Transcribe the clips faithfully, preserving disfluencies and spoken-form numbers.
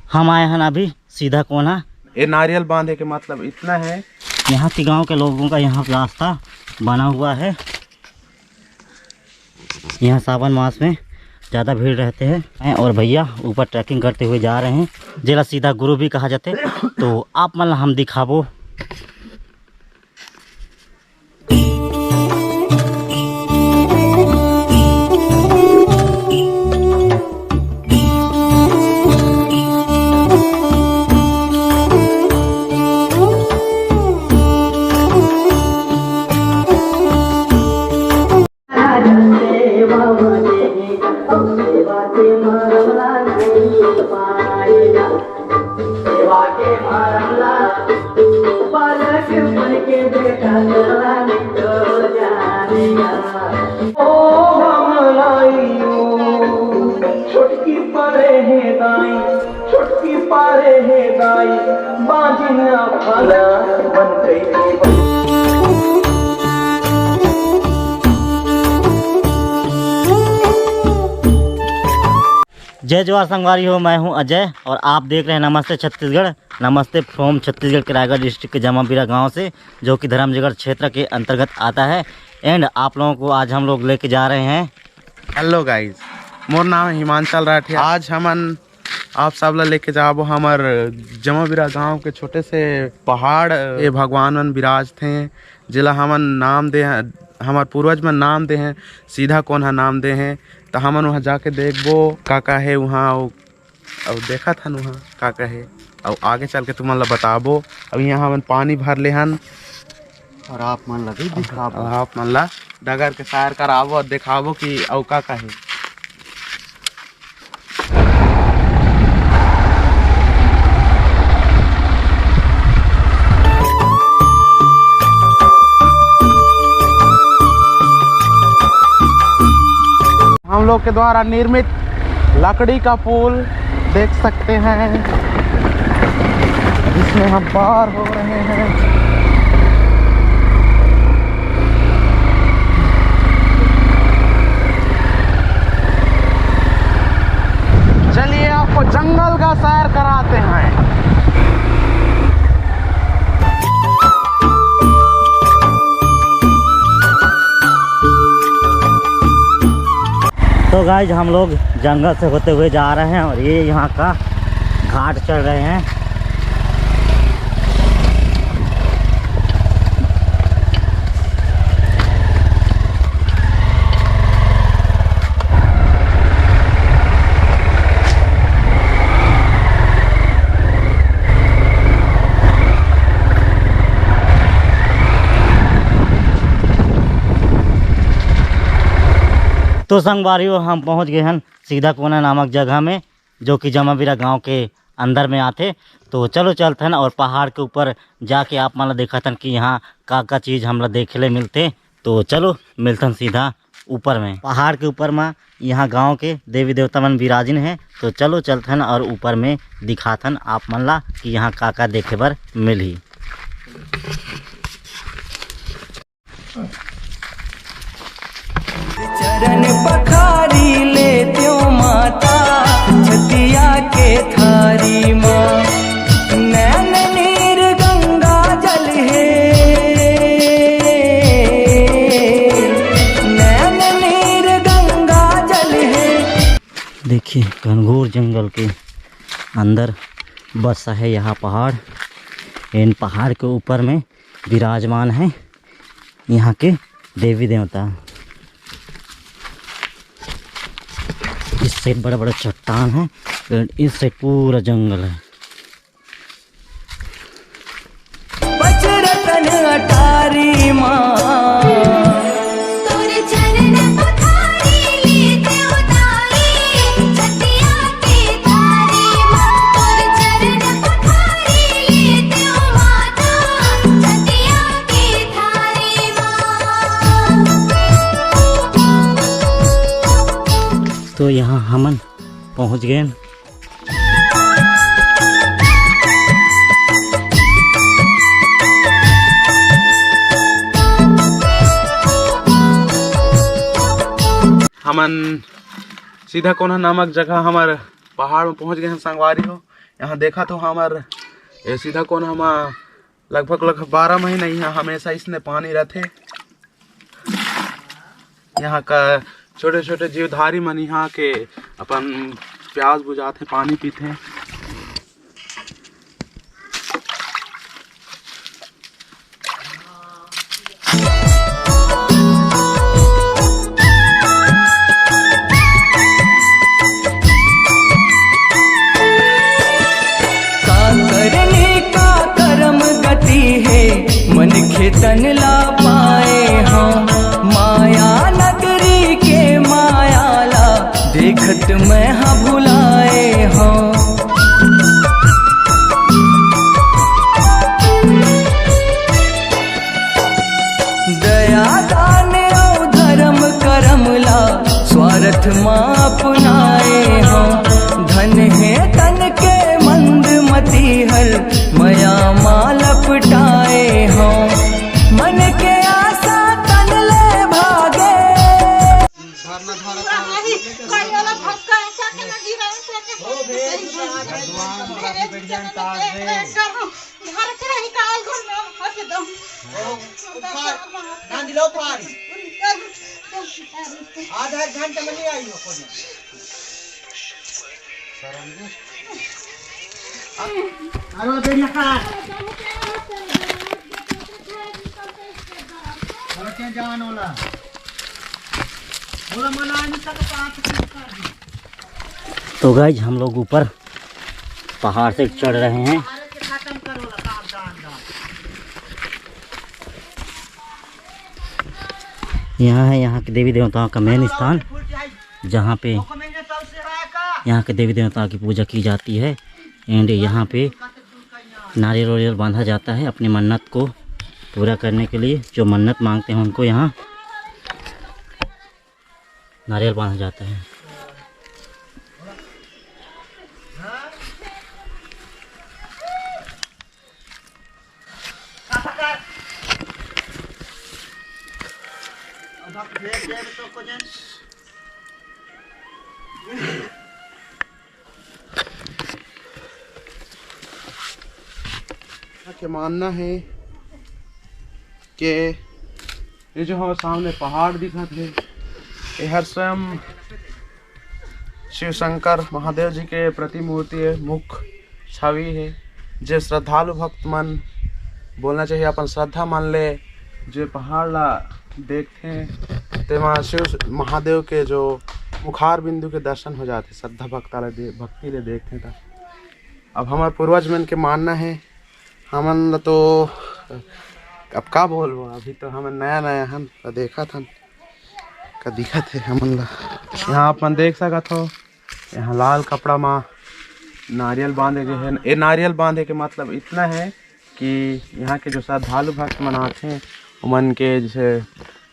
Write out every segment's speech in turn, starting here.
हम आए हैं अभी सीधा कोना। ये नारियल बांधे के मतलब इतना है। यहाँ के गांव के लोगों का यहाँ रास्ता बना हुआ है। यहाँ सावन मास में ज़्यादा भीड़ रहते हैं। और भैया ऊपर ट्रैकिंग करते हुए जा रहे हैं, जेला सीधा गुरु भी कहा जाते। तो आप मन ला हम दिखाबो। छोटकी परे हे दाई, छोटकी परे हे दाई, बाजिन अफाना बन गई। जय जोहार संगवारी हो, मैं हूं अजय और आप देख रहे हैं नमस्ते छत्तीसगढ़। नमस्ते from छत्तीसगढ़ के रायगढ़ डिस्ट्रिक्ट के जमाबीरा गांव से, जो कि धर्मजयगढ़ क्षेत्र के अंतर्गत आता है। एंड आप लोगों को आज हम लोग लेके जा रहे हैं। हेलो गाइस, मोर नाम है हिमांचल राठिया। आज हमन आप सब ला लेके जाबो हमर जमाबीरा गांव के छोटे से पहाड़। ये भगवान मन विराजथे, जेला हमन नाम दे हैं, हमर पूर्वज मन नाम दे हैं, सीधा कोना नाम दे हैं। त हमन वहाँ जाके देखबो का का है वहाँ, अउ, अउ देखत हन वहाँ का का है, अउ आगे चल के तुमन ला बताबो। अउ यहाँ हमन पानी भर ले हन। और आप मन ला भी दिखाबो। और आप मन ला डगर के सैर कराबो और दिखाबो कि अउ का का हे। हम लोग के द्वारा निर्मित लकड़ी का पुल देख सकते हैं, जिसमें हम पार हो रहे हैं। चलिए, आपको जंगल का सैर कराते हैं। तो गाइज, हम लोग जंगल से होते हुए जा रहे हैं और ये यहाँ का घाट चढ़ रहे हैं। तो संगवारी हो, हम पहुँच गए हैं सीधा कोना नामक जगह में, जो कि जमाबीरा गांव के अंदर में आथे। तो चलो चलथन और पहाड़ के ऊपर जाके आप मन ला दिखाथन कि यहाँ का का चीज हमला देखे ले मिलथे। तो चलो मिलथन सीधा ऊपर में। पहाड़ के ऊपर में यहाँ गांव के देवी देवता मन विराजिन है। तो चलो चलथन और ऊपर में दिखाथन आप मन ला कि यहाँ का का देखे बर मिलही। चरण पखारी लेत्यो माता, छतिया के थारी माँ। नैन नीर गंगा जल हे, नैन नीर गंगा जल हे। देखिए, घनघोर जंगल के अंदर बसा है यहाँ पहाड़। इन पहाड़ के ऊपर में विराजमान है यहाँ के देवी देवता। इस साइड बड़ा बड़ा चट्टान है, इस साइड पूरा जंगल है। पचरतन अटारी माँ। तोर चरण पखारी लेते उतारी, छतिया के थारी माँ। तोर चरण पखारी लेते माता, छतिया के थारी माँ। तो यहाँ हमन पहुँच गए। हमन सीधा कोना नामक जगह हमर पहाड़ में पहुंच गए हैं संगवारी हो। यहाँ देखा तो हमर ये सीधा कोन हमा लगभग लगभग बारह महीना यहाँ हमेशा इसने पानी रहते। यहाँ का छोटे छोटे जीवधारी मन यहाँ के अपन प्यास बुझाते, पानी पीते। का करने का करम गति हे, मन खेतन ला पाए हौं। माया नगरी के माया ला, देखत मैं हा भुलाए हौं। दया दान अउ धर्म करम ला, स्वार्थ मा अपनाए हौं। धन हे तन के मंद मती हर, मया मा लपटाए हौं। मन के आशा तन ले भागे। धरना धरत हवं। कहीं वाला भक्का ऐसा के ना गिरा, ऐसा के। हो बे, भगवान, बाकी बढ़िया अंदाज है। घर के रही काल घर में हट दो। हाँ। उखाड़, गांधी लो उखाड़। आधा एक घंटा में नहीं आई हो कोई। अरे वो देख यहाँ। और क्या जान होला? बोला मना नहीं सकता, आप तो गाइज, हम लोग ऊपर पहाड़ से चढ़ रहे हैं। यहाँ है यहाँ के देवी देवताओं का मेन स्थान, जहाँ पे यहाँ के देवी देवताओं की पूजा की जाती है। एंड यहाँ पे नारियल वारियल बांधा जाता है अपनी मन्नत को पूरा करने के लिए। जो मन्नत मांगते हैं उनको यहाँ नारियल बांधा जाता है। के मानना है कि ये जो हमारे सामने पहाड़ दिखत है, ये हर स्वयं शिव शंकर महादेव जी के प्रतिमूर्ति है, मुख छवि है। जे श्रद्धालु भक्त मन, बोलना चाहिए, अपन श्रद्धा मन ले जो पहाड़ ला देखथे, तेमा शिव महादेव के जो मुखार बिंदु के दर्शन हो जाथे श्रद्धा भक्ता ला दे-, भक्ति ले देखथे त। अब हमर पूर्वज मन के मानना है, हमन ला तो अब का बोलबो, अभी तो हमन नया नया हन, त देखत हन का दिखत है हमन ला। यहाँ अपन देख सकत हो, यहाँ लाल कपड़ा मा नारियल बांधे गए हैं। ये नारियल बांधे के मतलब इतना है कि यहाँ के जो श्रद्धालु भक्त मन आथे, उमन के जैसे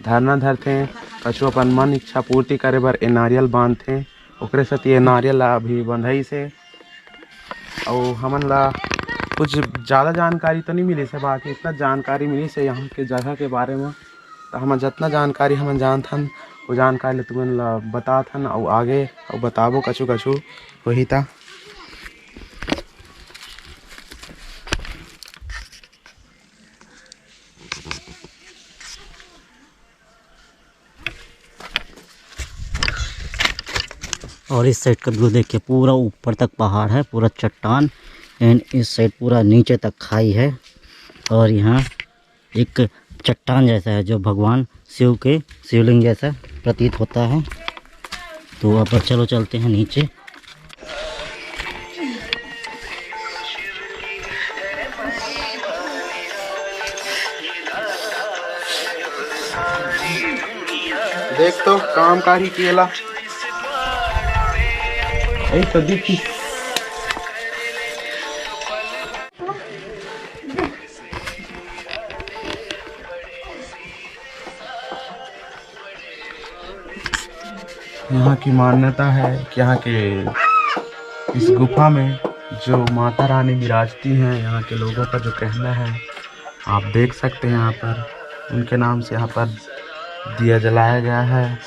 धरना धरथे, कछु अपन मन इच्छा पूर्ति करे बर ये नारियल बांधथे, ओकरे सेती ये नारियल ला अभी बंधाइस हे। अउ हमन ला कुछ ज़्यादा जानकारी तो नहीं मिलिस हे, बाकी इतना जानकारी मिलिस हे यहाँ के जगह के बारे में। तो हमन जितना जानकारी हमन जानथन, वो जानकारी ला तुमन ला बताथन, अउ आगे अउ बताबो कछु कछु होही ता। और इस साइड का व्यू देखिए, पूरा ऊपर तक पहाड़ है, पूरा चट्टान, एंड इस साइड पूरा नीचे तक खाई है। और यहाँ एक चट्टान जैसा है जो भगवान शिव के शिवलिंग जैसा प्रतीत होता है। तो अब चलो चलते हैं नीचे। देख तो काम कारी केला। यही तो दिखी। यहाँ की मान्यता है कि यहाँ के इस गुफा में जो माता रानी विराजती हैं, यहाँ के लोगों का जो कहना है, आप देख सकते हैं यहाँ पर उनके नाम से यहाँ पर दिया जलाया गया है।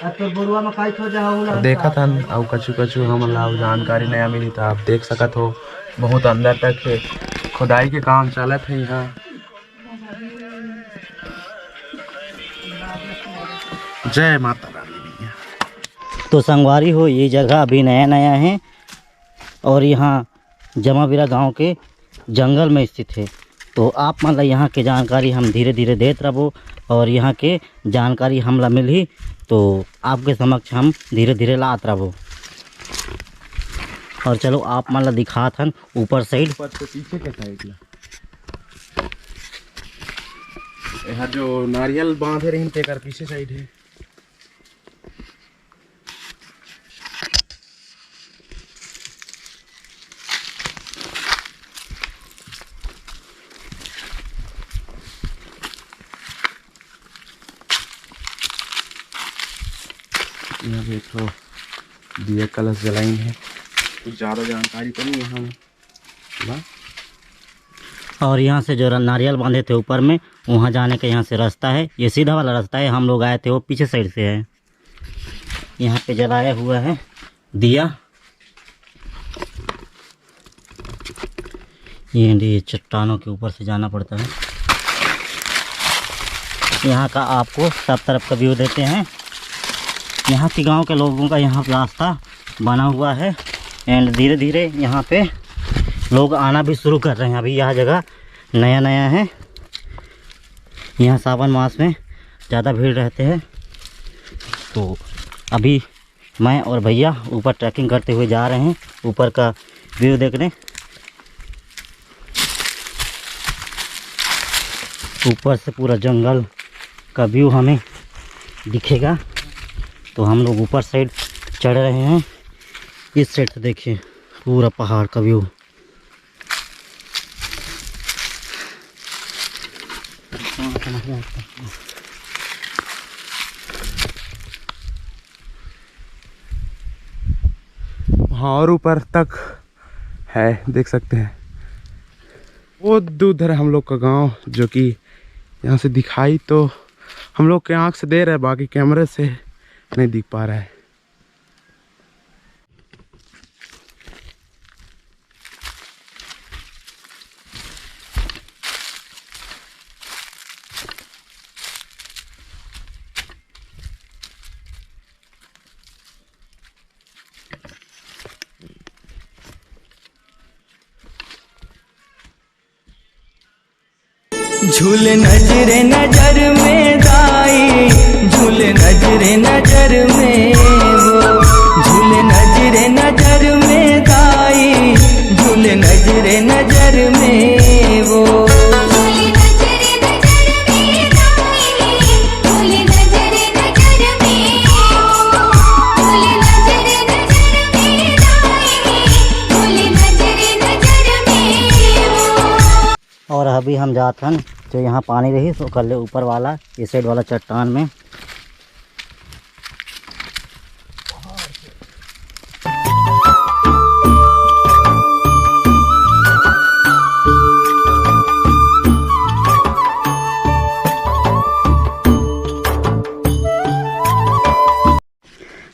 अब तो बोरुआ में काई खो जा हो ना। देखत हन, अउ कछु कछु हमन ला अउ जानकारी नया मिली, त आप देख सकत हो, बहुत अंदर तक हे, खुदाई के काम चलत हे यहाँ। जय माता रानी। तो संगवारी हो, ये जगह अभी नया नया है और यहाँ जमाबिरा गांव के जंगल में स्थित है। तो आप मन ला यहाँ के जानकारी हम धीरे धीरे देत रहबो और यहाँ के जानकारी हमला मिलही, तो आपके समक्ष हम धीरे धीरे लात रहबो। और चलो, आप मन ला दिखात हन ऊपर साइड। ऊपर से पीछे के साइड ला। यहाँ जो नारियल बांधे रहिन, तेकर पीछे साइड है। यहाँ पे एक ठो दिया कलश जलाइन है। कुछ ज़्यादा जानकारी तो नहीं है हमें। वाह। और यहाँ से जो र-, नारियल बांधे थे ऊपर में, वहाँ जाने का यहाँ से रास्ता है। ये सीधा वाला रास्ता है, हम लोग आए थे वो पीछे साइड से है। यहाँ पे जलाया हुआ है दिया। ये, ये चट्टानों के ऊपर से जाना पड़ता है। यहाँ का आपको सब तरफ का व्यू देते हैं। यहाँ के गांव के लोगों का यहाँ रास्ता बना हुआ है एंड धीरे धीरे यहाँ पे लोग आना भी शुरू कर रहे हैं। अभी यह जगह नया नया है। यहाँ सावन मास में ज़्यादा भीड़ रहते हैं। तो अभी मैं और भैया ऊपर ट्रैकिंग करते हुए जा रहे हैं ऊपर का व्यू देखने। ऊपर से पूरा जंगल का व्यू हमें दिखेगा। तो हम लोग ऊपर साइड चढ़ रहे हैं। इस साइड से देखिए पूरा पहाड़ का व्यू। वहाँ और ऊपर तक है, देख सकते हैं। वो दू-, उधर हम लोग का गांव, जो कि यहाँ से दिखाई तो हम लोग के आँख से दे रहा है, बाकी कैमरे से नहीं दिख पा रहा है। झूल नजरे नजर में दाई, झूल नजरे नजर में वो, झूल नजरे नजर में दाई, झूल नजरे नजर में वो। और अभी हम जात हन, जो यहाँ पानी रही सो कर ले ऊपर वाला, ये साइड वाला चट्टान में।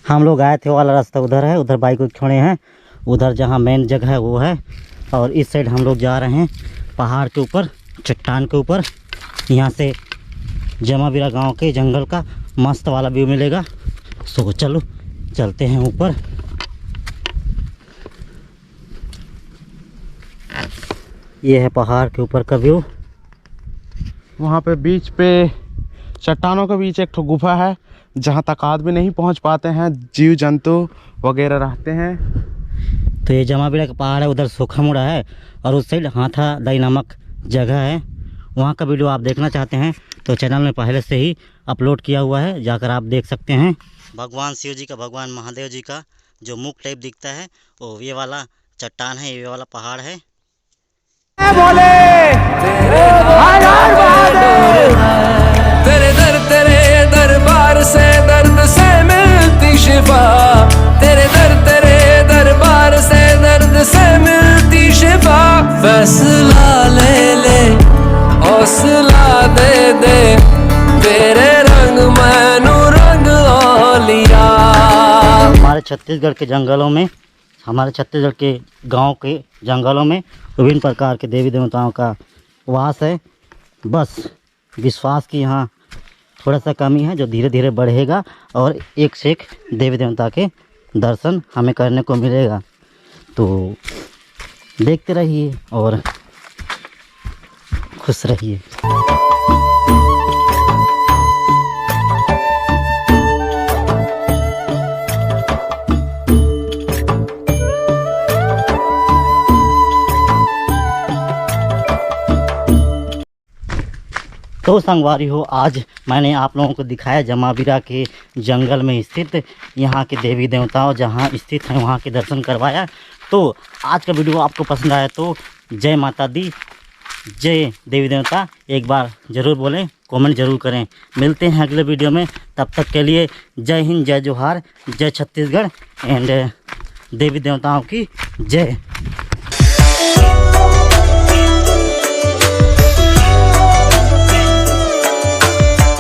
हम लोग आए थे, वो वाला रास्ता उधर है, उधर बाइक वाइक छोड़े हैं, उधर जहाँ मेन जगह है वो है। और इस साइड हम लोग जा रहे हैं पहाड़ के ऊपर, चट्टान के ऊपर। यहाँ से जमाबिरा गांव के जंगल का मस्त वाला व्यू मिलेगा। सो चलो, चलते हैं ऊपर। ये है पहाड़ के ऊपर का व्यू। वहाँ पे बीच पे चट्टानों के बीच एक ठो गुफा है, जहाँ तक आदमी नहीं पहुँच पाते हैं, जीव जंतु वगैरह रहते हैं। तो ये जमाबिरा का पहाड़ है, उधर सोखामुड़ा है और उस साइड हाथादाई नामक जगह है। वहाँ का वीडियो आप देखना चाहते हैं तो चैनल में पहले से ही अपलोड किया हुआ है, जाकर आप देख सकते हैं। भगवान शिव जी का, भगवान महादेव जी का जो मुख टाइप दिखता है, वो ये वाला चट्टान है, ये वाला पहाड़ है। बोले, हर हर महादेव। तेरे दर, तेरे दरबार से दर्द से मिलती शिफा, तेरे दर, तेरे दरबार से दर्द से मिलती शिफा। फैसला ले ले, हौसला दे दे, तेरे रंग मैनू रंग औलिया। छत्तीसगढ़ के जंगलों में, हमारे छत्तीसगढ़ के गांव के जंगलों में विभिन्न प्रकार के देवी देवताओं का वास है। बस विश्वास की यहाँ थोड़ा सा कमी है, जो धीरे धीरे बढ़ेगा और एक से एक देवी देवता के दर्शन हमें करने को मिलेगा। तो देखते रहिए और खुश रहिए। तो संगवारी हो, आज मैंने आप लोगों को दिखाया जमाबिरा के जंगल में स्थित यहाँ के देवी देवताओं जहाँ स्थित हैं, वहाँ के दर्शन करवाया। तो आज का वीडियो आपको पसंद आया तो जय माता दी, जय देवी देवता एक बार ज़रूर बोलें, कमेंट ज़रूर करें। मिलते हैं अगले वीडियो में, तब तक के लिए जय हिंद, जय जोहार, जय छत्तीसगढ़ एंड देवी देवताओं की जय।